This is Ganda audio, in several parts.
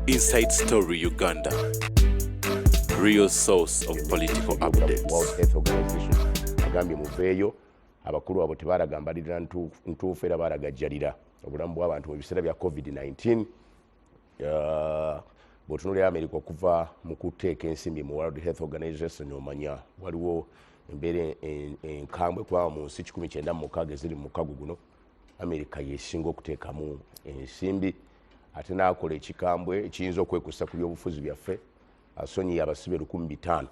Inside Story Uganda. Real source of political updates. World Health Organization agambye muveeyo. Abakulu abo tebalaga mbalirira ntuufu era balagajjalira obulamu bw'abantu mu biseera bya COVID-19. Bw'otunuulira America okuva mu kuteeka ensimbi mu World Health Organization, omanya waliwo embeera enkambwe, kubanga mu nsi 196 eziri mu mukago guno, America yesinga okuteekamu ensimbi. Ate n'akola ekikambwe ekiyinza okwekusa ku byobufuzi byaffe, asonyiye abasibe 1500.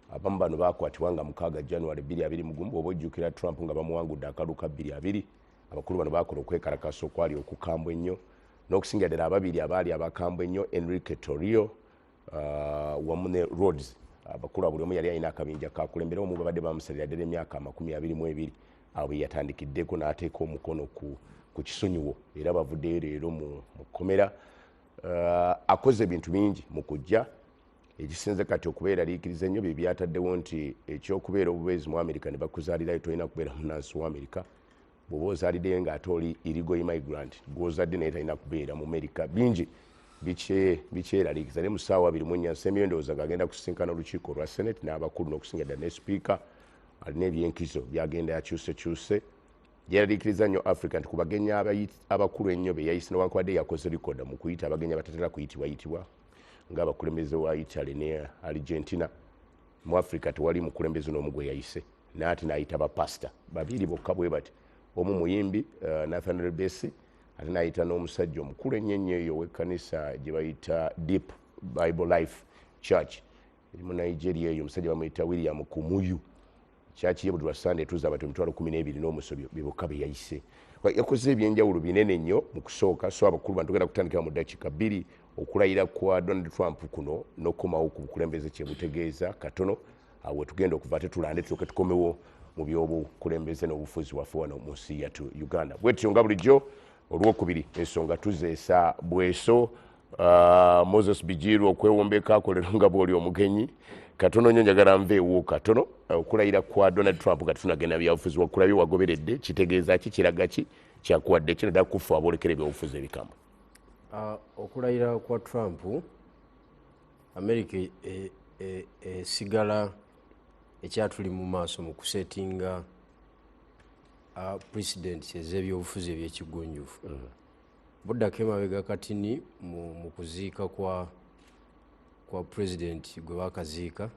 Abamu bano bakwatibwa nga 6 January 2021. Bwoba ojjukira, Trump nga bamuwangudde akalulu ka 2020, abakulu bano bakola okwekalakasa okwali okukambwe ennyo, n'okusinga ddala ababiri abaali abakambwe ennyo, Enrique Tarrio wamu ne Rhodes. Abakulu buli omu yali alina akabinja kakulembera. Omu babadde bamusalira ddala emyaka 22, awo yatandikiddeko n'ateeka omukono ku kisonyiwo, era bavuddeyo leero mu kkomera. Akoze ebintu bingi mu kujja. Ekisinze kati okubeeraliikiriza ennyo bye byataddewo nti ekyokubeera obubeezi mu Amerika ne bakuzaalirayo, tolina kubeera munansi wa Amerika. Bw'oba ozaaliddeyo ng'ate oli illegal immigrant, gw'ozadde naye talina kubeera mu Amerika. Bingi bikyeraliikiriza. Naye mu ssaawa 24 nsemyeyo, ndowooza ng'agenda kusisinkana olukiiko olwa Senate n'abakulu, n'okusinga ddala ne sipiika. Alina ebyenkizo byagenda yakyusekyuse. Yeraliikiriza nnyo Africa nti ku bagenyi abakulu ennyo be yayise, newankubadde yakoze record mu kuyita abagenyi abatatera kuyitibwa yitibwa ng'abakulembeze wa Italy ne Argentina, mu Africa tewali mukulembeze n'omu gwe yayise. Naate n'ayita bapasita babiri bokka bwe bati, omu muyimbi Nathaniel Bassey, ate n'ayita n'omusajja omukulu ennyo ennyo eyo ow'ekkanisa gye bayita Deep Bible Life Church eri mu Nigeria eyo, omusajja bamuyita William Kumuyi. Church ye buli lwa Sande etuuza abantu 12,000 n'omusobyo. Bye bokka be yayise. Yakoze ebyenjawulo binene nnyo mu kusooka. So abakulu bantu tugenda kutandikira mu ddakiika 2 okulayira kwa Donald Trump kuno n'okukomawo ku bukulembeze kyebutegeeza katono. Awo wetugenda okuva, ate tulande tulyoke tukomewo mu byobukulembeze n'obufuzi waffe wano mu nsi yattu Uganda. Bwetyo nga bulijjo olwokubiri ensonga tuzeesa bweso. Moses Bijiru okwewumbeka akolero nga bwoli omugenyi katono nnyo, njagala nveewo katono. Okulayira kwa Donald Trump nga tunagenda byabufuzi, wakulabye, wagoberedde, kitegeeza ki, kiraga ki, kyakuwadde ki, naddala kufa aboolekera ebyobufuzi ebikambwe? Okulayira kwa Trump, America esigala ekyatuli mu maaso mu kusetinga precedents ez'ebyobufuzi ebyekigunjufu. Buddako emabega katini mu kuziika kwa president gwe bakaziika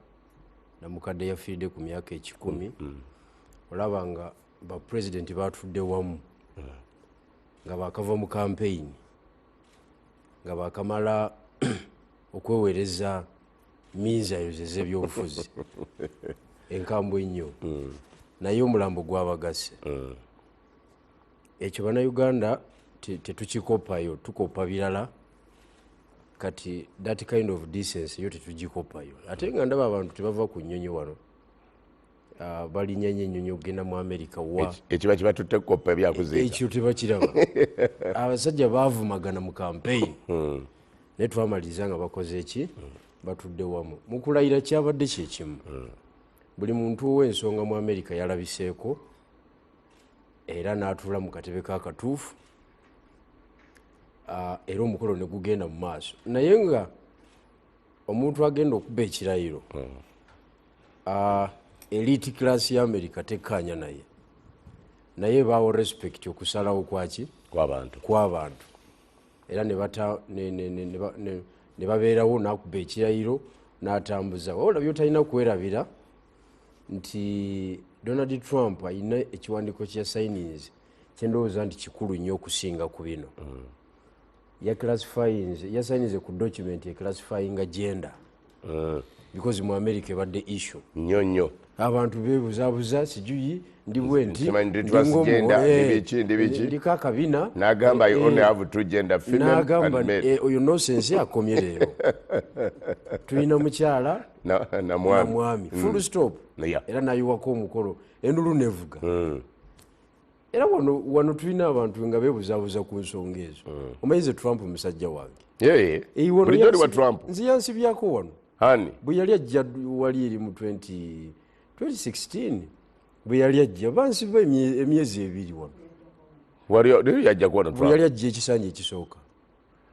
namukadde yafiiridde ku myaka 100. Olaba nga bapulezidenti batudde wamu nga bakava mu campaign, nga bakamala okwewereza missiles ez'ebyobufuzi enkambwe ennyo, naye omulambo gwabagasse. Ekyo Bannayuganda tetukikopayo, tukopa birala. Kati that kind of decency yo tetugikopayo. Ate nga ndaba abantu tebava ku nnyonyi wano. Ah, balinnya nnyo ennyonyi okugenda mu America wa Ekiba kibatutte kukopa ebyakuziika. Ekyo tebakiraba. Abasajja baavumagana mu campaign, naye twamaliriza nga bakoze eki? Batudde wamu mu kulayira. Kyabadde kyekimu, buli muntu ow'ensonga mu America yalabiseeko era n'atuula mu katebe kakatuufu. Ah, era omukolo ne gugenda mu maaso, naye nga omuntu agenda okuba ekirayiro, ah, elite class ya America tekkaanya naye, naye baawo respect okusalawo kwaki? Kwabantu. Kw'abantu. Era ne ne babeerawo n'akuba ekirayiro n'atambuza. Wabula byotalina kwerabira nti Donald Trump alina ekiwandiiko kya signings kyendowooza nti kikulu nnyo okusinga ku bino. Yaclassifyinze, yasigninze ku document eclassifyinga gender, because mu America ebadde issue. Nnyo nnyo. Abantu bebuzabuza, sijuyi ndi bwe nti Simanyi ndi transgender, ndi biki, ndi biki. Ndiko akabina. N'agamba, "I only have two gender, female N'agamba and male." Oyo nonsense akomye leero. Tulina mukyala na na mwami. Mwami, full stop. Era nayiwako omukolo, endulu nevuga. Era wano tulina abantu nga bebuzabuza ku nsonga ezo. Omanyize Trump musajja wange. Wano Bulijjo oli wa Trump. Nze yansibyako wano. Hani? Bwe yali ajja wali eri mu 20 2016, bwe yali ajja bansiba emyezi 2 wano. Wali yajja kuwano Bwe yali Trump? ajja ekisanja ekisooka.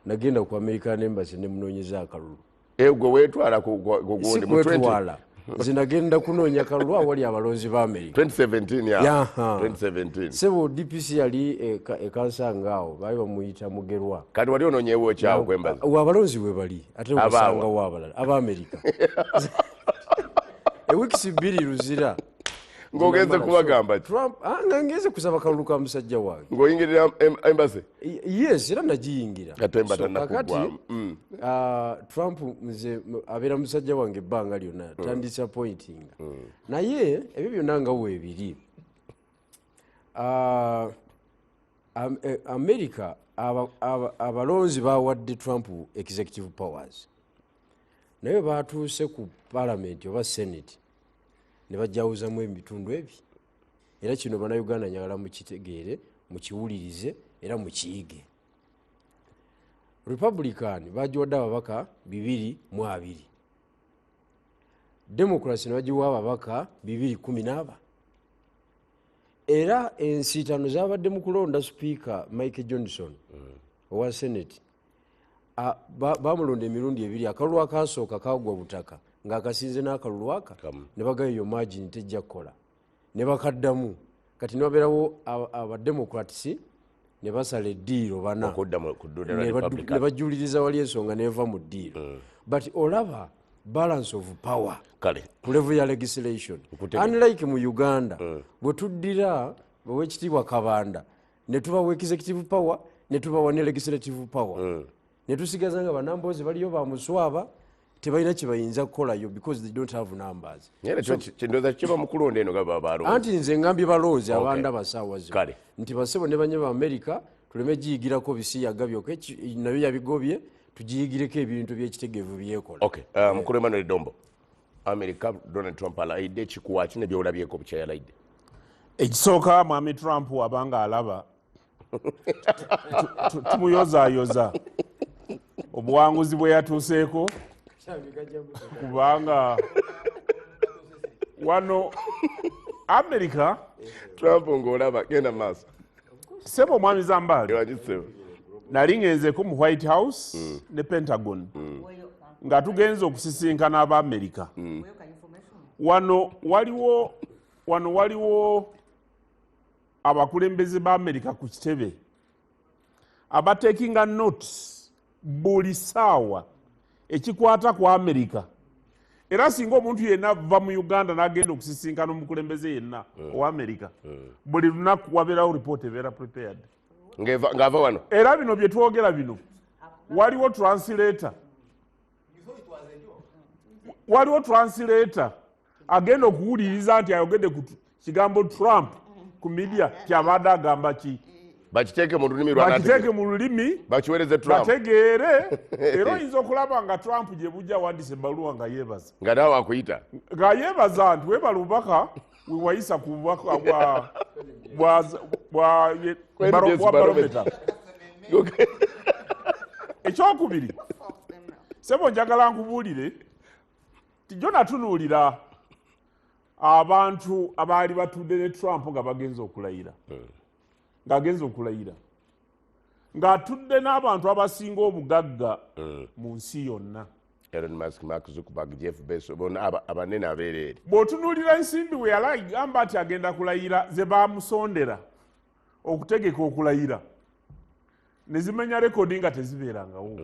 Nagenda ku American Embassy ne munoonyeza akalulu. Gwe weetwala ku gundi mu 20 Sikwetwala, nze nagenda kunoonya kalulu awali abalonzi ba America. 2017 ya. Yaha. 2017. Sebo, DPC yali ekansanga awo, baali bamuyita Mugerwa. Kati wali onoonyewo kyawo ku embassy? Wa abalonzi we bali, ate Abaawa. osangawo abalala Abamerika ewiikisi 2 luzira. Ng'ogenze kubagamba ki? Trump, nga ngenze kusaba kalulu ka musajja wange. Ng'oyingirira embassy? Yes, era nagiyingira. Katemba So, tannakuggwamu. kakati, Trump nze abeera musajja wange ebbanga lyonna, tandisappointinga. Naye ebyo byonna nga weebiri, America abalonzi bawadde Trump executive powers, naye batuuse ku parliament oba Senate ne bajawuzamu ebitundu ebi. Era kino Bannayuganda njagala mukitegeere, mukiwulirize era mukiyige. Republican bagiwadde ababaka 220, Democracy ne bagiwa ababaka 214. Era ensiitano zabadde mu kulonda Sipiika Mike Johnson owa Senate. Bamulonda emirundi ebiri. Akalulu akasooka kagwa butaka ng'akasinze n'akalulu aka ne bagayo yo margin tejja kukola, ne bakaddamu. Kati ne babeerawo Abademocrats ne basala eddiiro bana. Okudda ku ddunda lwa Republican. Ne bajuliriza wali ensonga neva mu ddiiro. But olaba balance of power ku level ya legislation. Nkutegedde. Unlike mu Uganda, bwe tuddira owekitiibwa Kabanda ne tubawa executive power, ne tubawa ne legislative power, ne tusigaza nga banambozi baliyo bamuswaba, tebalina kye bayinza kukolayo because they don't have numbers. Naye nakyo ndowooza kiba mu kulonda eno nga balonzi. Anti nze ngambye balonzi abanda basaawa zino nti basebo ne banye ba America tuleme giyigirako bisiyaga byokka, nabyo yabigobye, tugiyigireko ebintu byekitegeevu byekola. Okay, mukulu Emmanuel Dombo, America Donald Trump alayidde, kikuwa ki ne byolabyeko bukya yalayidde? Ekisooka, mwami Trump wabanga alaba tumuyozaayoza obuwanguzi bwe yatuuseeko, kubanga wano America Trump ng'olaba genda maaso. Sebo omwami Zambaali, Ewangi ssebo. nali ngenzeko mu White House ne Pentagon nga tugenze okusisinkana Abaamerika. Wano waliwo abakulembeze ba Amerika ku kitebe abatekinga notes buli ssaawa ekikwata ku Amerika. Era singa omuntu yenna ava mu Uganda n'agenda okusisinkana omukulembeze yenna owa Amerika, buli lunaku wabeerawo report ebeera prepared. Ng'ava wano. Era bino bye twogera bino waliwo translator, waliwo translator agenda okuwuliriza nti ayogedde ku kigambo Trump ku media, kyabadde agamba ki, bakiteeke mu lulimi lwa bakiteeke mu lulimi bakiweereze Trump. Bategeere. Era oyinza okulaba nga Trump gye bujja awandiisa ebbaluwa nga yeebaza, nga naawe akuyita, nga yeebaza nti weebala obubaka we wayisa ku bubaka bwa barometer. Ekyokubiri, sebo, njagala nkubuulire ti jo natunuulira abantu abaali batudde ne Trump nga bagenze okulayira, ng'agenze okulayira, ng'atudde n'abantu abasinga obugagga mu nsi yonna. Elon Musk, Mark Zuckerberg, Jeff Bezos, bonna abanene abeereere. Bw'otunuulira ensimbi we yalagamba nti agenda kulayira ze baamusondera okutegeka okulayira, ne zimenya rekodi nga tezibeerangawo.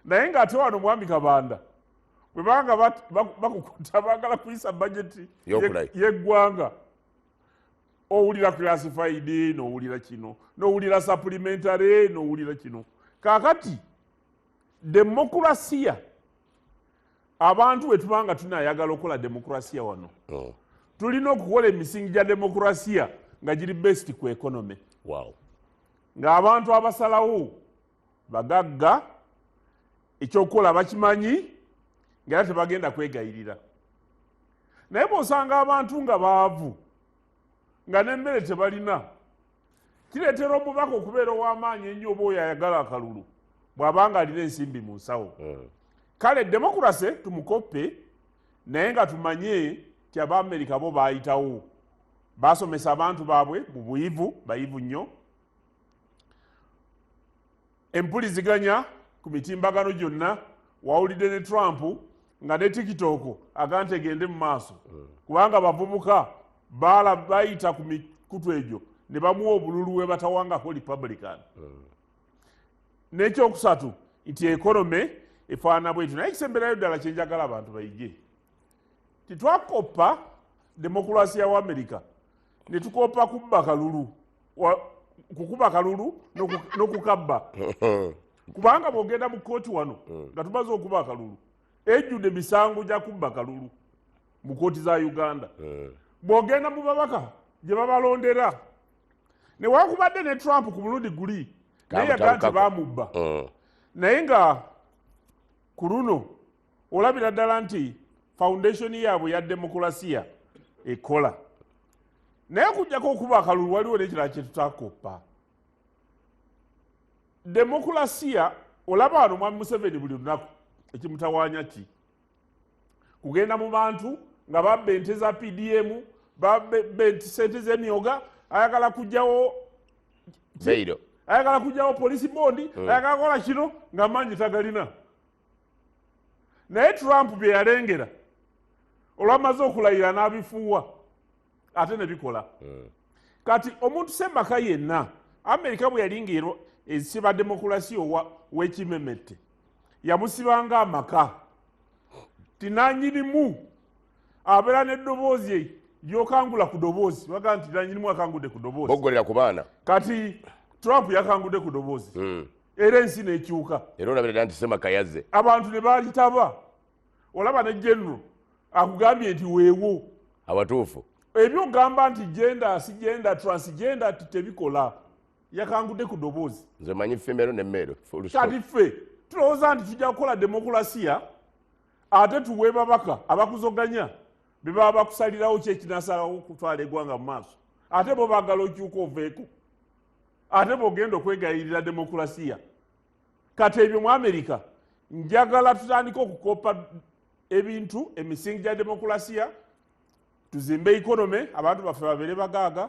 Naye ng'ate wano mwami Kabanda bwe banga bakukuta baagala kuyisa bajeti Y'okulayira. y'eggwanga, owulira classified, n'owulira kino, n'owulira supplementary, n'owulira kino. Kaakati demokurasiya, abantu bwe tuba nga tunayagala okukola demokurasiya wano, tulina okukola emisingi gya demokurasiya nga giri based ku economy, ng'abantu abasalawo bagagga, ekyokukola bakimanyi, ng'era tebagenda kwegayirira. Naye bw'osanga abantu nga baavu nga n'emmere tebalina, kireetera omubaka okubeera ow'amaanyi ennyo oba oyo ayagala akalulu bw'abanga alina ensimbi mu nsawo. Kale demokurasi tumukoppe, naye nga tumanye nti Abaamerika bo baayitawo, baasomesa abantu baabwe mu buyivu, bayivu nnyo. Empuliziganya ku mitimbagano gyonna, wawulidde ne Trump nga ne TikTok aga nti egende mu maaso, kubanga bavubuka bayita ku mikutu egyo ne bamuwa obululu we batawangako Republican. N'ekyokusatu nti economy efaanana bwetyo. Naye ekisemberayo ddala kyenjagala abantu bayige, titwakoppa demokulasiya wa Amerika ne tukoppa kubba kalulu, kukuba kalulu n'okukabba. Kubanga bw'ogenda mu kkooti wano nga tumaze okuba akalulu, ejjudde emisango gya kubba kalulu mu kkooti za Uganda. Bw'ogenda mu babaka gye babalondera, newankubadde ne Trump ku mulundi guli naye yagaa nti baamubba, naye nga ku luno olabira ddala nti foundation yaabwe ya demokulasiya ekola. Naye kujjako okuba akalulu, waliwo n'ekirala kye tutakoppa. Demokulasiya olaba wano Mwami Museveni buli lunaku ekimutawaanya ki? Kugenda mu bantu nga babba ente za PDM, babba sente z'emyoga, ayagala kujjawo Beiro, ayagala kujjawo police bond, ayagala kukola kino ng'amaanyi tagalina. Naye Trump bye yalengera olwamaze okulayira n'abifuuwa ate ne bikola. Kati omuntu Ssemaka yenna, Amerika bwe yali ng'ero esiba demokulasiya w'ekimemette, yamusibanga amaka tinanyinimu abeera n'eddoboozi ly'okangula ku ddoboozi, baga nti nanyinimu akangudde ku ddoboozi, boggolera ku baana. Kati Trump yakangudde ku ddoboozi, era ensi n'ekyuka. Era olabira nti Ssemaka yazze, abantu ne balitaba. Olaba ne General akugambye nti weewo awatuufu. Ebyogamba nti gender si gender, transgender tebikola, yakangudde ku ddoboozi. Nze manyi female ne male. Kati ffe tulowooza nti tujja kukola demokulasiya ate tuwe babaka abakuzoganya be baba bakusalirawo ki ekinasalawo okutwala eggwanga mu maaso, ate bo baagala okyuka oveeko, ate bw'ogenda okwegayirira demokulasiya. Kati ebyo mu Amerika njagala tutandike okukopa ebintu, emisingi gya demokulasiya, tuzimbe economy, abantu baffe babeere bagaaga,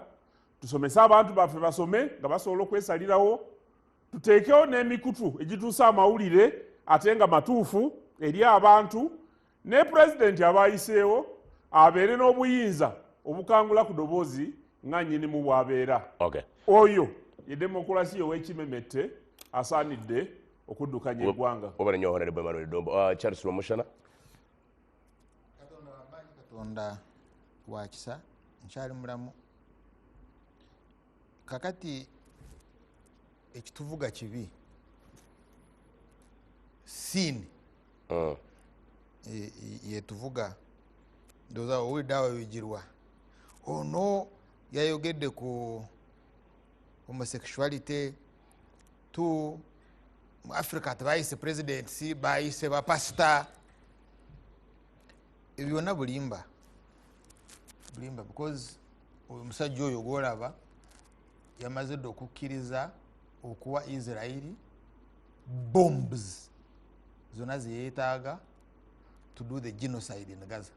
tusomese abantu baffe basome nga basobola okwesalirawo, tuteekewo n'emikutu egituusa amawulire ate nga matuufu eri abantu, ne pulezidenti abayiseewo abeere n'obuyinza obukangula ku ddoboozi nga nnyinimu bw'abeera. Oyo ye demokulasiya ow'ekimemette asaanidde okuddukanya eggwanga. Wabale nnyo Honorable Emmanuel Dombo. Charles Rwomushana. Katonda wamaanyi, Katonda wa kisa, nkyali mulamu. Kakati ekituvuga kibi sin yetuvuga. Ndowooza owulidde awo bigirwa ono yayogedde ku homosexuality tu mu Africa tebayise presidents, bayise bapasita. Ebyo byonna bulimba, bulimba, because omusajja oyo gwolaba yamaze dde okukkiriza okuwa Israeli bombs zonna zeyeetaaga to do the genocide in Gaza.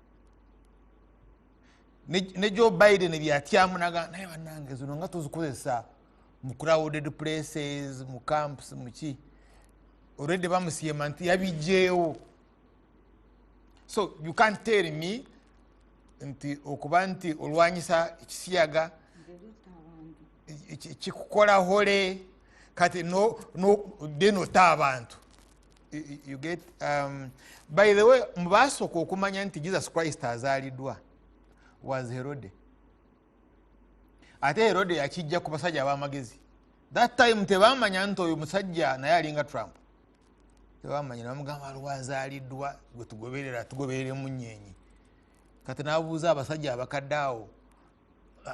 Ne Joe Biden byatyamu naga naye bannange zino nga tuzikozesa mu crowded places, mu camps, muki, already bamusiima nti yabijjeewo. So you can't tell me nti okuba nti olwanyisa ekisiyaga kikukola hole kati no, no, then ota abantu. You get, by the way, mubasooka okumanya nti Jesus Christ azaaliddwa was Herode. Ate Herode yakijja ku basajja ab'amagezi. That time tebamanya nti oyo musajja naye alinga Trump, tebamanya. Nebamugamba lwazaaliddwa gwe tugoberera, tugoberere munyenyi. Kati nabuuza abasajja abakadde awo,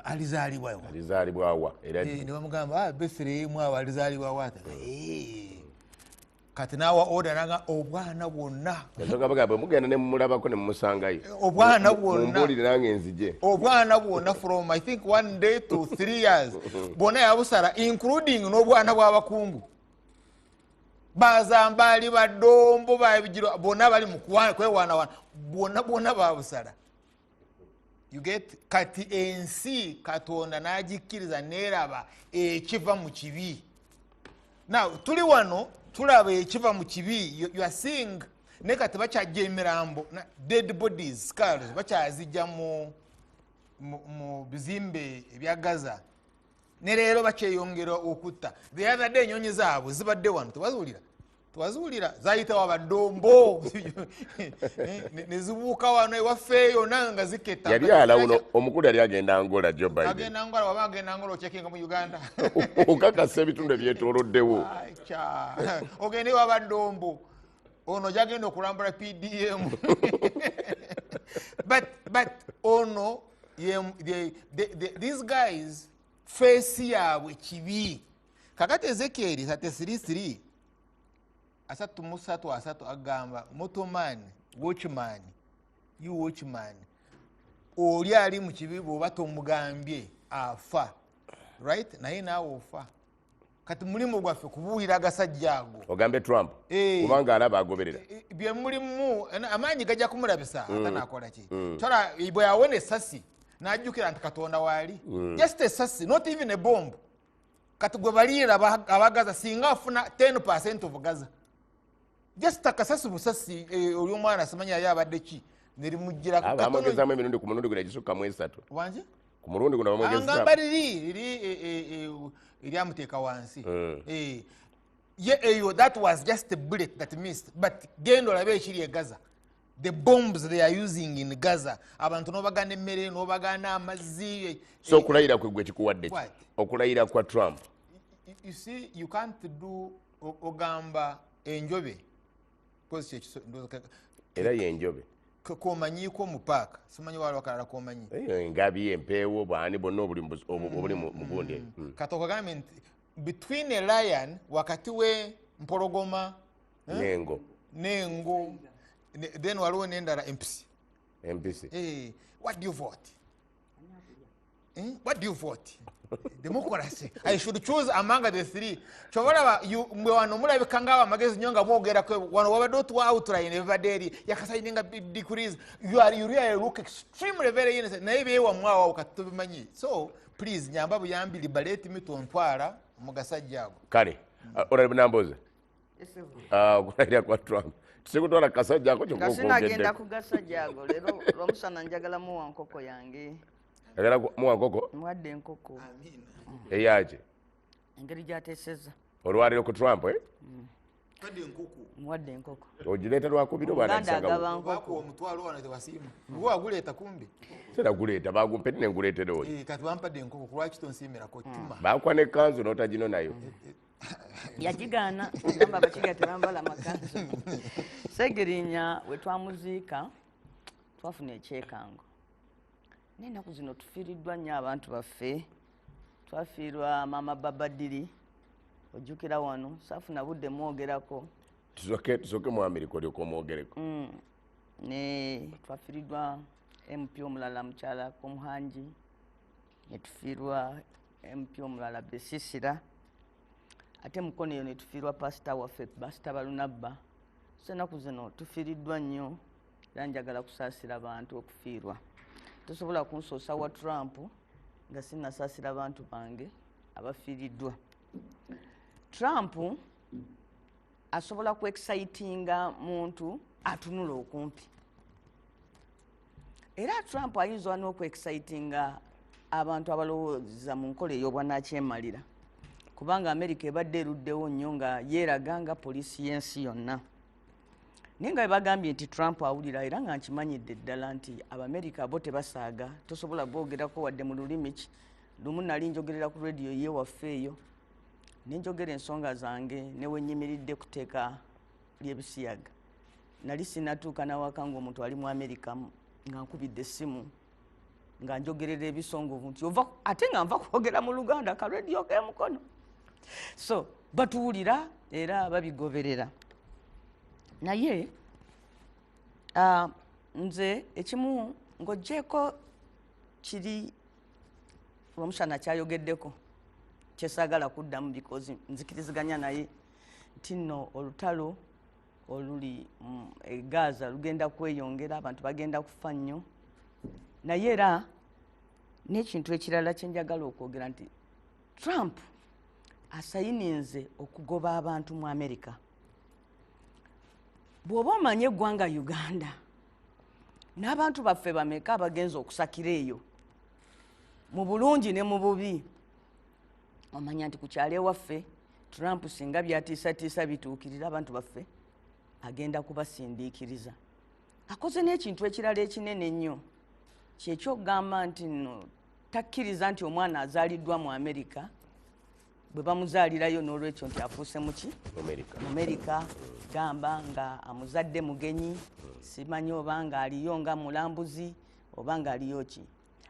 alizaalibwa wa? Alizaalibwa wa? Era Ne bamugamba, Bethlehemu awo alizaalibwa wa? Kati nawa order naga obwana bwonna. Ensonga bagamba bwe mugenda ne mumulabako ne mumusangayo. Obwana bwonna. Mumbuulire nange nzije. Obwana bwonna from I think 1 day to 3 years bwonna yabusala, including n'obwana bw'abakungu bazambaali badombo babigirwa bonna bali mu kwewaanawaana bwonna bwonna babusala. You get? Kati ensi Katonda n'agikkiriza neeraba ekiva mu kibi. Now tuli wano tulaba ekiva mu kibi. You are seeing naye kati bakyajja emirambo, dead bodies, skulls bakyazijja mu bizimbe ebya Gaza. Ne leero bakyeyongera okutta. The other day ennyonyi zaabwe zibadde wano, tebaziwulira? Tebaziwulira, zayitawo abadombo ne zibuuka wano ewaffe yonna nga ziketta. Yali alawuno omukulu yali agenda Angola, Joe Biden. Agenda Angola, waba agenda Angola ocekinga mu Uganda. Okakasa ebitundu ebyetooloddewo. Ogende wabadombo. Ono gyagenda okulambula PDM. But ono these guys face yaabwe kibi. Kakati Ezekiel 33:3 33 agamba motoman, watchman, you watchman, oli ali mu kibi bw'oba tomugambye afa, right? Naye naawe ofa. Kati mulimu gwaffe kubuulira agasajja ago. Ogambe Trump kubanga alaba agoberera bye mulimu, amaanyi gajja kumulabisa atanakola ki. Tola bwe yawona essasi n'ajjukira nti Katonda waali. Just essasi, not even a bomb. Kati gwe baliira abagaza singa afuna 10% of Gaza. Just akasasi busasi oli omwana simanyi yali abadde ki nerimugirako. Bamwongezaamu emirundi ku mulundi guno egisukka mu esatu. Wangi? Ku mulundi guno bamwongezaamu. Angamba liri eryamuteeka wansi. Ye eyo that was just a bullet that missed. But genda olabe ekiri e Gaza. The bombs they are using in Gaza. Abantu n'obagaana emmere, n'obagaana amazzi. So okulayira kwe gwe kikuwadde ki? Okulayira kwa Trump. You see, you can't do ogamba enjobe. Era yenjobe. Komanyiiko mu paaka. Simanyi waliwo akalala komanyi. Engabi, empeewo, bwani bonna obuli mu gundi. Kati okagambe nti between a lion wakati we mpologoma n'engo. N'engo. Then waliwo n'endala empisi. Empisi. What do you vote? What do you vote? Democracy. I should choose among the three. Kyobalaba mwe wano mulabika ng'abo amagezi nnyo nga mwogerako wano wabadde otuwa outline ebibadde eri yakasayininga decrees. You really look extremely very innocent. Naye byewammwe awo kati tobimanyi. So please nyamba buyambi liberate me tontwala mu gasajja ago. Kale Honorable Namboze. Okulayira kwa Trump. Tusikutwala kasajja ako kyokka okwongedde. Sinagenda ku gasajja ago leero lwomusana njagala muwa nkoko yange. Agala muwa nkoko? Muwadde enkoko. Eyaki? Engeri gy'ateesezza. Olwaliro ku Trump, eh? Muwadde enkoko. Muwadde enkoko. Ogireeta lwakubiri oba Omuganda agaba nkoko. Bakuwa omutwalo wano tewasiima. Gwe waguleeta kumbi. Sera guleeta, bagumpe ne nguleetera oyo. Kati bampadde enkoko kulwaki tonsiimirako ccuma? Bakuwa n'ekkanzu n'otagino nayo. Yagigaana, ogamba abakiga tebambala makanzu. Segirinya we twamuziika twafuna ekyekango. Naye ennaku zino tufiiriddwa nnyo abantu baffe. Twafiirwa maama Babadiri, ojjukira wano, saafuna budde mwogerako. Tusooke mu Amerika olyoke omwogereko. Ne twafiiriddwa MP omulala mukyala Komuhangi, ne tufiirwa MP omulala Besisira, ate mukono eyo ne tufiirwa pasita waffe, Pasita Balunabba. So ennaku zino tufiiriddwa nnyo era njagala kusaasira abantu okufiirwa. Tosobola kunsoosa wa Trump nga sinnasaasira bantu bange abafiiriddwa. Trump asobola ku excitinga muntu atunula okumpi. Era Trump ayinza n'oku excitinga abantu abalowooza mu nkola ey'obwannakyemalira. Kubanga America ebadde eruddewo nnyo nga yeeraga nga poliisi y'ensi yonna. Naye nga bwe bagambye nti Trump awulira era nga nkimanyidde ddala nti Abamerika bo tebasaaga, tosobola boogerako wadde mu lulimi ki. Lumu nali njogerera ku rediyo y'ewaffe eyo, ne njogera ensonga zange ne we nnyimiridde ku tteeka ly'ebisiyaga. Nali sinnatuuka nawaka ng'omuntu ali mu Amerika nga nkubidde essimu nga njogerera ebisongovu nti ova ate nga nva kwogera mu Luganda ka rediyo k'emukono. So batuwulira era babigoberera. Naye nze ekimu ng'oggyeeko kiri Rwomushana kyayogeddeko kyesaagala kuddamu because nzikiriziganya naye nti nno olutalo oluli e Gaza lugenda kweyongera, abantu bagenda kufa nnyo. Naye era n'ekintu ekirala kye njagala okwogera nti Trump Asayininze okugoba abantu mu America. Bw'oba omanyi eggwanga Uganda n'abantu baffe bameka abagenza okusakira eyo mu bulungi ne mu bubi, omanya nti ku kyalo ewaffe Trump singa byatiisatiisa bituukirira, abantu baffe agenda kubasindiikiriza. Akoze n'ekintu ekirala ekinene ennyo, kyekyokugamba nti nno takkiriza nti omwana azaaliddwa mu Amerika bwe bamuzaalirayo n'olwekyo nti afuuse muki? America. Mu Amerika. Gamba nga amuzadde mugenyi, simanyi oba nga aliyo nga mulambuzi oba nga aliyo ki.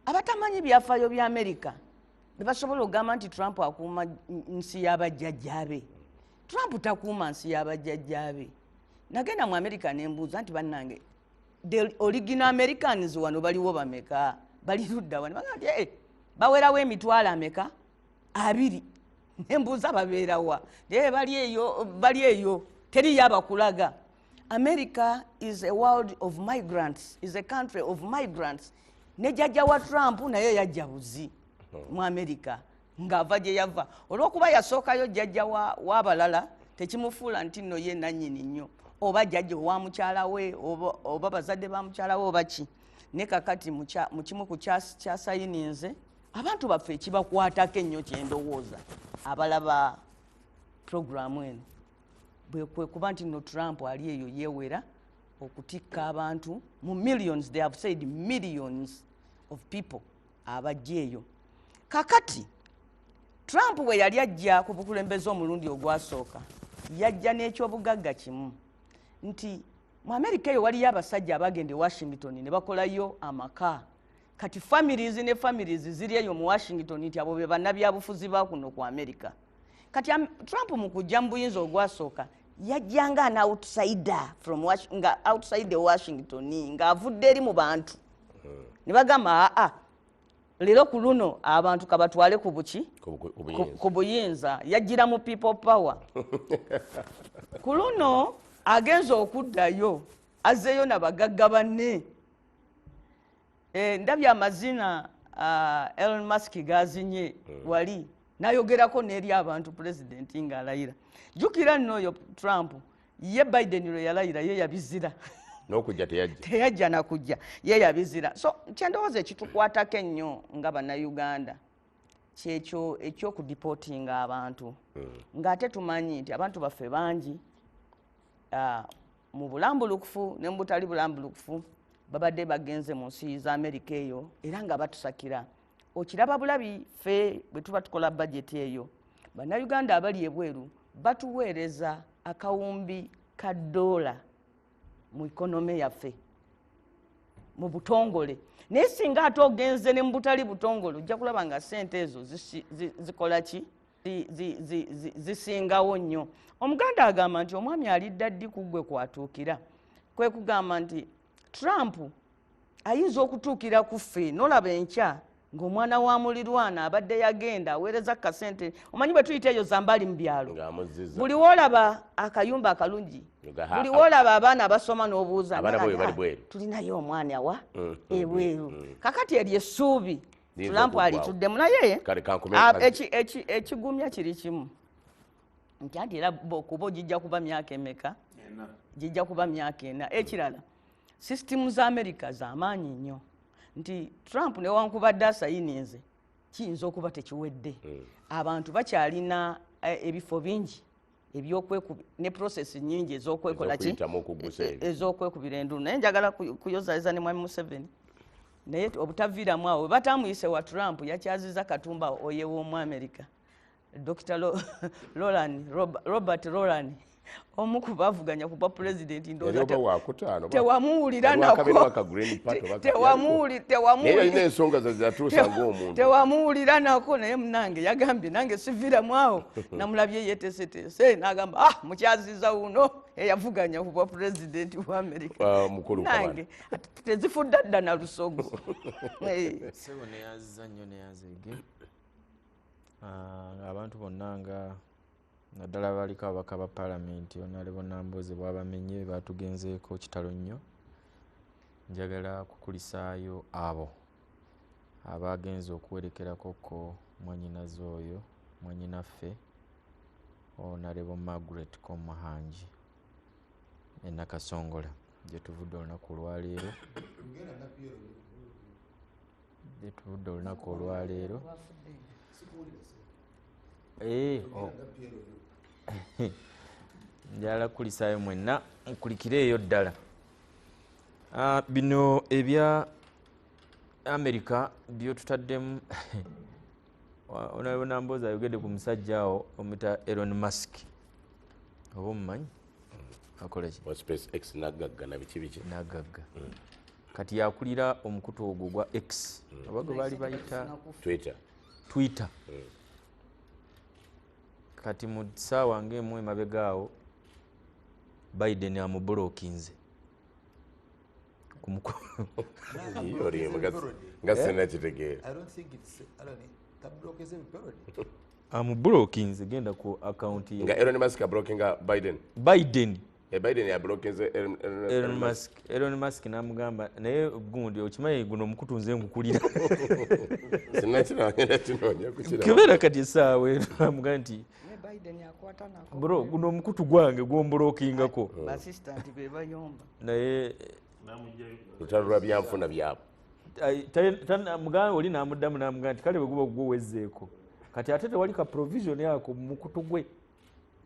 Abatamanyi byafaayo bya Amerika be basobola okugamba nti Trump akuuma nsi y'abajjajjaabe. Trump takuuma nsi y'abajjajjaabe. Nagenda mu Amerika nembuuza nti bannange, the original Americans wano baliwo bameka? Bali ludda wano? Bagamba nti, "Eh, bawerawo emitwalo ameka? 20." Nembuuza babeerawa? Naye bali eyo, bali eyo, teriyo abakulaga. America is a world of migrants, is a country of migrants. Ne jjajja wa Trump naye yajja buzi mu America ng'ava gye yava. Olw'okuba yasookayo jjajja w'abalala, tekimufuula nti nno ye nannyini nnyo, oba jjajja owa mukyala we, oba bazadde ba mukyala we oba ki. Ne kakati mu kimu ku kyasayininze abantu baffe ekibakwatako ennyo, kyendowooza abalaba puroguramu eno, bwe kwe kuba nti nno Trump ali eyo yeewera okutikka abantu mu millions. They have said millions of people abajja eyo. Kakati Trump bwe yali ajja ku bukulembeze omulundi ogwasooka, yajja n'ekyobugagga kimu, nti mu Amerika eyo waliyo abasajja abagenda e Washington ne bakolayo amaka. Kati families ne families ziri eyo mu Washington, nti abo be bannabyabufuzi ba kuno ku Amerika. Kati Trump mu kujja mu buyinza ogwasooka yajjanga an outsider from nga outside the Washington, ng'avudde eri mu bantu, ne bagamba, "Aa, leero ku luno abantu kabatwale ku buki?" Ku buyinza. Ku buyinza. Yajjira mu people power. Ku luno agenza okuddayo, azzeeyo nabagagga banne. Ndabye amazina Elon Musk gazinye wali nayogerako n'eri abantu pulezidenti ng'alayira. Jjukira nno oyo Trump ye Biden lwe yalayira ye yabizira. N'okujja teyajja. Teyajja nakujja, ye yabizira. So kyendowooza ekitukwatako ennyo nga Bannayuganda kyekyo ekyokudipootinga abantu, ng'ate tumanyi nti abantu baffe bangi mu bulambulukufu ne mu butali bulambulukufu babadde bagenze mu nsi za Amerika eyo era nga batusakira. Okiraba bulabi ffe bwe tuba tukola bajeti eyo, Bannayuganda abali ebweru batuweereza akawumbi ka ddoola mu economy yaffe mu butongole. Naye singa ate ogenze ne mu butali butongole, ojja kulaba nga sente ezo zikola ki? Zisingawo nnyo. Omuganda agamba nti omwami alidda ddi ku ggwe kwatuukira. Kwe kugamba nti Trump ayinza okutuukira ku ffe nolaba enkya ng'omwana wa mulirwana abadde yagenda aweereza kasente. Omanyi bwe tuyita eyo zambali mu byalo, Ng'amuzizza. buli woolaba akayumba akalungi, buli woolaba abaana abasoma n'obuuza, Abaana bo "Nalaba, bali bweru." Tulinayo omwana wa ebweru. Kakati eryo essuubi Liyinza Trump okuggwawo. alituddemu naye Kale kankume kazi. Ekigumya kiri kimu nti anti era kuba gijja kuba myaka emeka? Gijja kuba myaka 4. Ekirala, sisitimu za Amerika z'amaanyi nnyo, nti Trump newankubadde asayininze, kiyinza okuba tekiwedde. Abantu bakyalina ebifo bingi ne process nyingi ez'okwekola ki? Ez'okuyitamu okuggusa ebyo. Ez'okwekubira endulu. Naye njagala kuyozayoza ne mwami Museveni, naye obutaviiramu awo bwe batamuyise wa Trump, yakyaziza Katumba oye w'omu Amerika, Dr. Roland, Robert Roland, omu ku bavuganya ku bwa pulezidenti. Yali oba wakutaano, Tewamuwulira yali wakabiri nako. waka Green Party oba naye yalina ensonga ze zatuusa ng'omuntu. Tewamuwulira nako, naye munange yagambye nange siviiramu awo. Namulabye yeteeseteese n'agamba, "Ah, mukyaziza wuno eyavuganya ku bwa pulezidenti wa Amerika." Ah, mukulu Kabanda. Nange ate tezifudde dda na lusogo. Ssebo, neyanziza nnyo, neyanzeege. Ah, abantu bonna nga naddala baliko ababaka ba paalamenti, Honorable Nambooze bwabamenye batugenzeeko kitalo nnyo. Njagala kukulisaayo abo abagenze okuwerekerako ko mwannyinaze oyo, mwannyinaffe. Honorable Margaret Komuhangi e Nakasongola gye tuvudde olunaku olwaleero. Gye tuvudde olunaku olwaleero. Njagala kukulisaayo mwenna nkulikireeyo ddala. Bino ebya Amerika byotutaddemu. Honorable Nambooze ayogedde ku musajja awo omuyita Elon Musk. Oba omumanyi? Akola ki? Wa SpaceX nagagga na biki biki. Nagagga. Kati yakulira omukutu ogwo gwa X. Oba gwe baali bayita Twitter. Twitter. Kati mu ssaawa ng'emu emabega awo Biden amubulokinze. Nga sinakitegeera. I don't think it's amubulokinze genda ku account ye. Nga Elon Musk abulokinga Biden. Biden. Biden yabulokinze Elon Musk. Elon Musk n'amugamba naye gundi okimanyi guno omukutu nze ngukulira. Sinakirangenda kinoonya kukiraba. Kebeera kati essaawa eno amugamba nti Biden akwata nako. Bro, guno omukutu gwange gw'ombulokingako. Ba assistant be bayomba. Naye lutalo lwa byanfuna byabwe. Mugamba oli n'amuddamu n'amugamba nti kale bwe guba gwo wezzeeko. Kati ate tewali ka provision yako mu mukutu gwe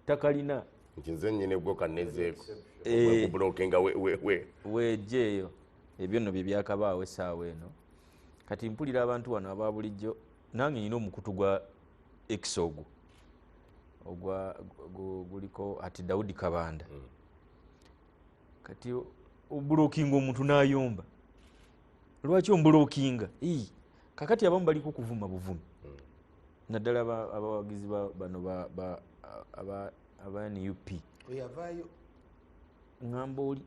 takalina. Nti nze nnyini gwo kannezeeko. Okubulokinga we. Weggyeeyo. Ebyo nno bye byakabaawo essaawa eno. Kati mpulira abantu wano aba bulijjo nange nnyina omukutu gwa X ogwo. Ogwa guliko ati Daudi Kabanda. Kati obulokinga omuntu n'ayomba. Lwaki ombulokinga? Kakati abamu baliko kuvuma buvumi. Naddala abawagizi bano aba NUP. Oyavaayo. Ngamba oli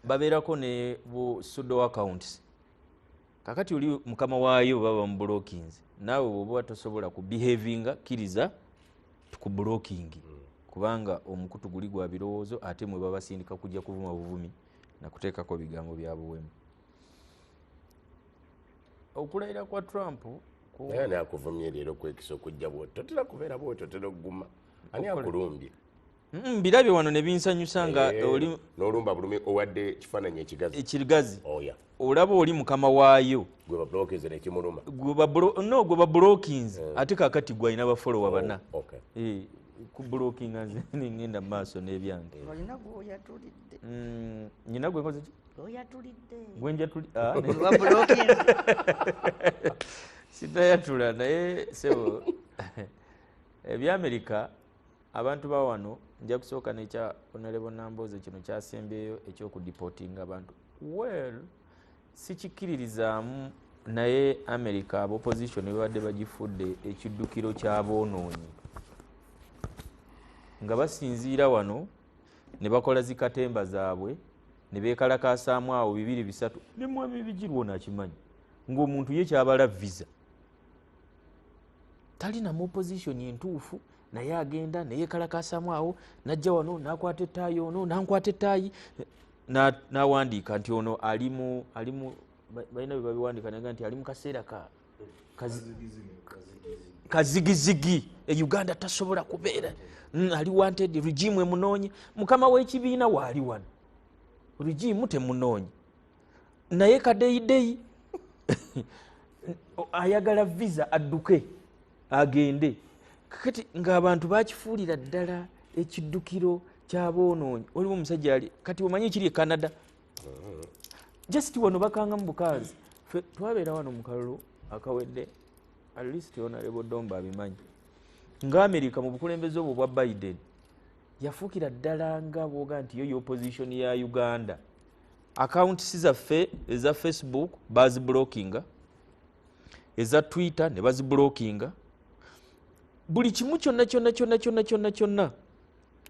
babeerako ne bu pseudo accounts. Kakati oli mukama waayo baba bamubulokinze. Naawe bw'oba tosobola kubehavinga kkiriza tukubulokingi. Kubanga omukutu guli gwa birowoozo ate mwe babasindika kujja kuvuma buvumi na kuteekako bigambo bya buwemu. Okulayira kwa Trump naye ani akuvumye leero kwekisa okujja bw'oti? Totera kubeera bw'oti, otera okuguma. Ani akulumbye? Mbirabye wano ne binsanyusa nga oli n'olumba bulumi owadde kifaananyi ekigazi. Ekigazi. Oya. Olaba oli mukama waayo. Gwe babulokinze ne kimuluma. Gwe babulokinze. Ate kaakati gwe alina bafollowa bana. Okay. Kubulokinga nze ngenda mu maaso n'ebyange. Olina gw'oyatulidde. Nnyina gwe nkoze ki? Oyatulidde. Gwe njatuli. Gwe babulokinze. Sitayatula naye sebo eby'Amerika abantu ba wano nja kusooka n'ekya Honorable Nambooze kino kyasembyeyo eky'okudipotinga abantu. Well, sikikkiririzaamu naye America aba opposition babadde bagifudde ekiddukiro ky'aboonoonyi. Nga basinziira wano ne bakola zikatemba zaabwe ne beekalakaasaamu awo 2 3 ne mwami Bigirwa ono akimanyi ng'omuntu ye kyabala visa. Talina mu opposition entuufu naye agenda ne yeekalakaasaamu awo n'ajja wano n'akwata ettaayi ono n'ankwata ettaayi n'awandiika nti ono ali mu balina bye babiwandiika naye nti ali mu kaseera ka kazigizigi e Uganda tasobola kubeera ali wanted regime emunoonye. Mukama w'ekibiina waali wano regime temunoonye naye kadeyideyi ayagala visa adduke agende. Kakati ng'abantu bakifuulira ddala ekiddukiro ky'aboonoonyi. Waliwo omusajja ali kati omanyi ekiri e Canada just wano bakanga mu bukazi. Ffe twabeera wano mu kalulu akawedde at least Honorable Domba abimanyi nga America mu bukulembeze obwo bwa Biden yafuukira ddala nga bw'oga nti yo opposition ya Uganda. Accounts zaffe eza Facebook baziblockinga, eza Twitter ne baziblockinga, buli kimu kyonna kyonna kyonna kyonna kyonna kyonna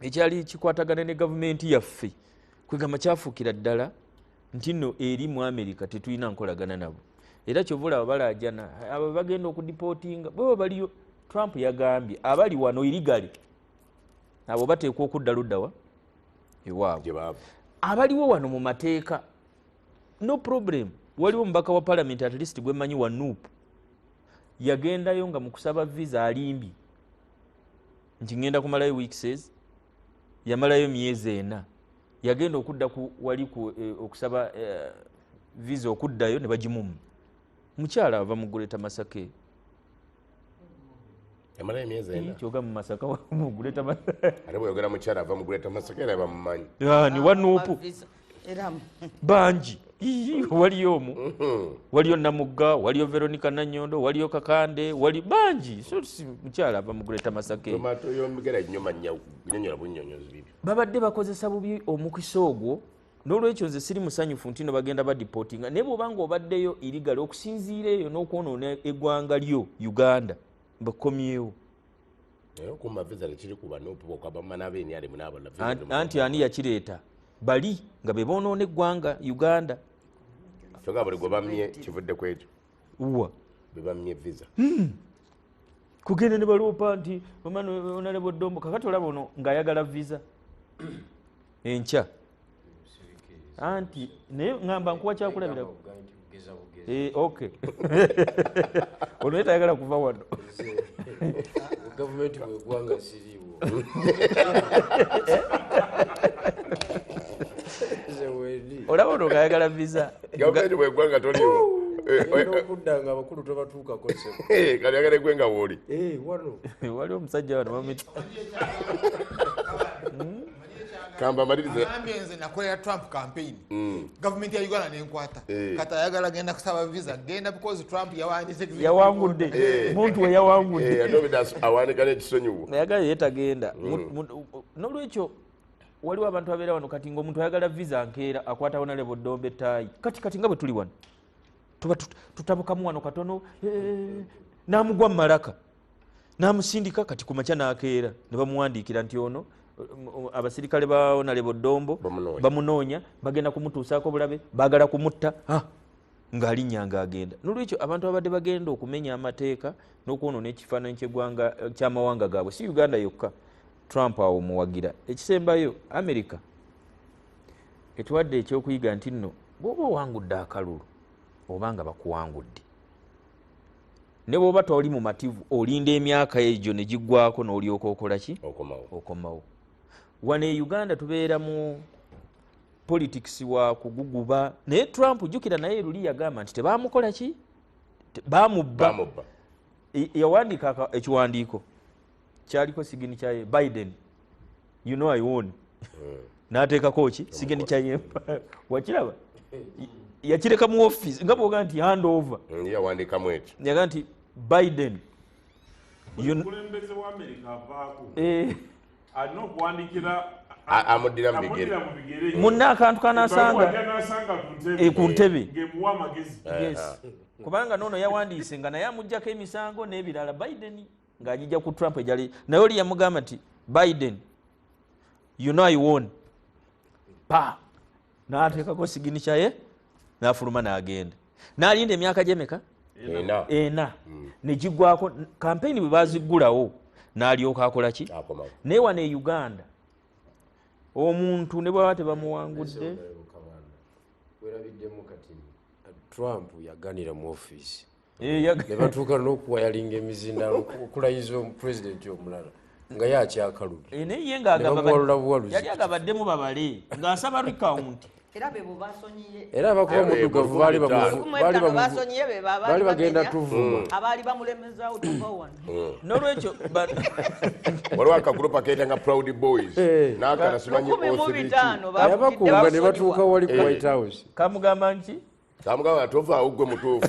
ekyali kikwatagana ne gavumenti yaffe kwegamba kyafuukira ddala nti nno eri mu America tetulina nkolagana nabo. Era kyova olaba balaajana abo bagenda okudipootinga bwe baliyo. Trump yagambye abali wano irigali abo bateekwa okudda luddawa ewaabwe. Abaliwo wano mu mateeka no problem. Waliwo omubaka wa parliament at least gwe mmanyi wa NUP yagendayo nga mu kusaba visa alimbye Nti ngenda kumalayo weeks, yamalayo myezi 4. Yagenda okudda ku wali ku okusaba visa okuddayo ne bagimumma. Mukyala ava mu Greater Masaka. Yamalayo emyezi 4. Kyoga mu Masaka mu Greater Masaka. Ate bw'oyogera mukyala ava mu Greater Masaka era bamumanyi. Ni wanuupu. Bangi. Waliyo omu. Waliyo Namugga, waliyo Veronica Nanyondo, waliyo Kakande, wali bangi. So mukyala ava mu Greater Masaka. Babadde bakozesa bubi omukisa ogwo. N'olwekyo nze siri musanyufu nti no bagenda badeportinga. Naye bw'obanga obaddeyo illegal okusinziira eyo n'okwonoona eggwanga lyo Uganda bakomyewo. Anti ani yakireeta? Bali nga be boonoona eggwanga Uganda. Kyokka buli gwe bamye kivudde ku ekyo. Wa? Be bamye visa. Kugenda ne baloopa nti Honorable Dombo kakati olaba ono ng'ayagala visa enkya. Anti naye ngamba nkuwa kyakulabirako. Okay. Ono ye tayagala kuva wano. Gavumenti bw'eggwanga siriiwo. Olaba ono ng'ayagala visa. Gavumenti bw'eggwanga toliiwo. Okudda nga abakulu tobatuukako ssebo. Kati ayagala eggwe nga w'oli. Wano. Waliwo omusajja wano bamuyita. Kamba malirize. Agambye nze nakolera Trump campaign. Gavumenti ya Uganda n'enkwata. Kati ayagala genda kusaba visa genda because Trump yawandiise. Yawangudde. Muntu we yawangudde. Ate awanika n'ekisonyiwo. Ayagala ye tagenda. N'olwekyo waliwo abantu abeera wano kati ng'omuntu ayagala visa nkeera akwata Honorable Dombe ettaayi. Kati nga bwe tuli wano. Tuba tutabukamu wano katono n'amugwa mu malaka. N'amusindika kati ku makya n'akeera ne bamuwandiikira nti ono abasirikale ba Honorable Dombo bamunoonya bagenda kumutuusaako bulabe baagala kumutta ng'alinnya ng'agenda. N'olwekyo abantu abadde bagenda okumenya amateeka n'okwonoona ekifaananyi ky'eggwanga ky'amawanga gaabwe si Uganda yokka. Trump awo muwagira. Ekisembayo America etuwadde ekyokuyiga nti nno bw'oba owangudde akalulu oba nga bakuwangudde ne bw'oba toli mumativu olinda emyaka egyo ne giggwako n'olyoka okola ki? Okomawo. Wano e Uganda tubeera mu politics wa kuguguba. Naye Trump jjukira naye luli yagamba nti tebamukola ki? Bamubba. Yawandiika ekiwandiiko kyaliko signature ye Biden. You know I won. N'ateekako ki? Signature ye. Wakiraba? Yakireka mu office nga bw'ogamba nti hand over. Yawandiikamu ekyo. Yagamba nti Biden. Omukulembeze wa America avaako. Alina okuwandiikira amuddira mu bigere. Munna akantu kanaasanga ku ntebe. Ng'emuwa amagezi. Yes. Kubanga n'ono yawandiise nga naye amuggyako emisango n'ebirala Biden ng'agijja ku Trump ejali. Naye oli yamugamba nti Biden, you know I won. Pa! N'ateekako signature ye n'afuluma n'agenda. N'alinda emyaka gy'emeka? 4. Ne giggwako campaign bwe baziggulawo n'alyoka akola ki? Naye wano e Uganda omuntu ne bw'aba tebamuwangudde. Werabiddemu kati Trump yaganira mu office. Ne batuuka n'okuwayalinga emizindaalo okulayiza pulezidenti omulala nga ye akyakalubye. Naye ye ng'agamba yali agabaddemu babale ng'asaba recount. Era bebo basonyiye. Era abakuba omuddugavu baali bagenda tuvuma. Abaali bamulemezaawo tuva wano. N'olwekyo waliwo akagurupu akeeyita nga Proud Boys n'akala simanyi 15 yabakunga ne batuuka wali ku White House. Kamugamba nki? Kamugamba tovaawo ggwe mutuufu.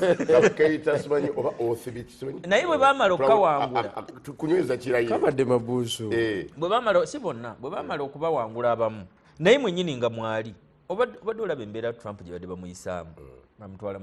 Keeyita simanyi oba OCB simanyi. Naye bwe baamala okukawangula. Kunyweza kirayiro. Kabadde mabuusu. Bwe baamala si bonna bwe baamala okubawangula abamu naye mwennyini nga mwali. Obadde olaba embeera Trump gye badde bamuyisaamu bamutwala